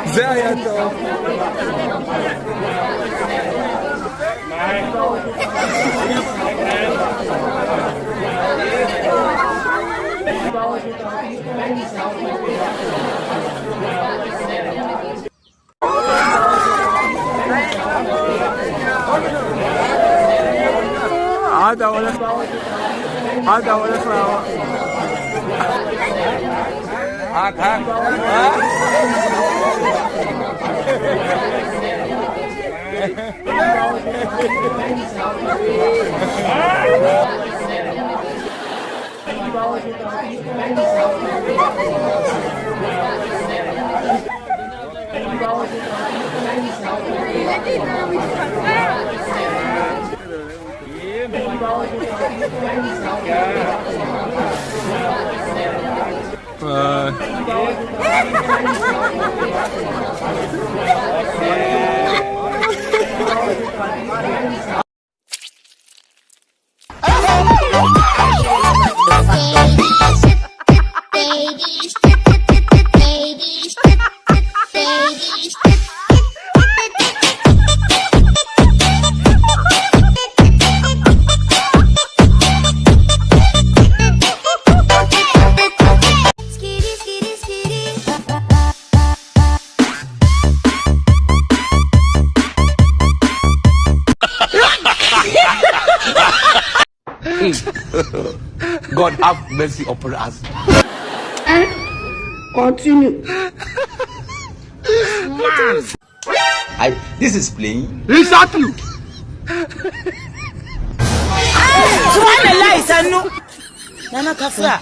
זה היה טוב. עדה הולך, עדה הולך ל... Hag, hag. Baby, baby, baby. Skitty, skitty, skitty. God have mercy upon us. Continue. I, this is playing. Exactly. Subhanallah, sannu. Nana kafra.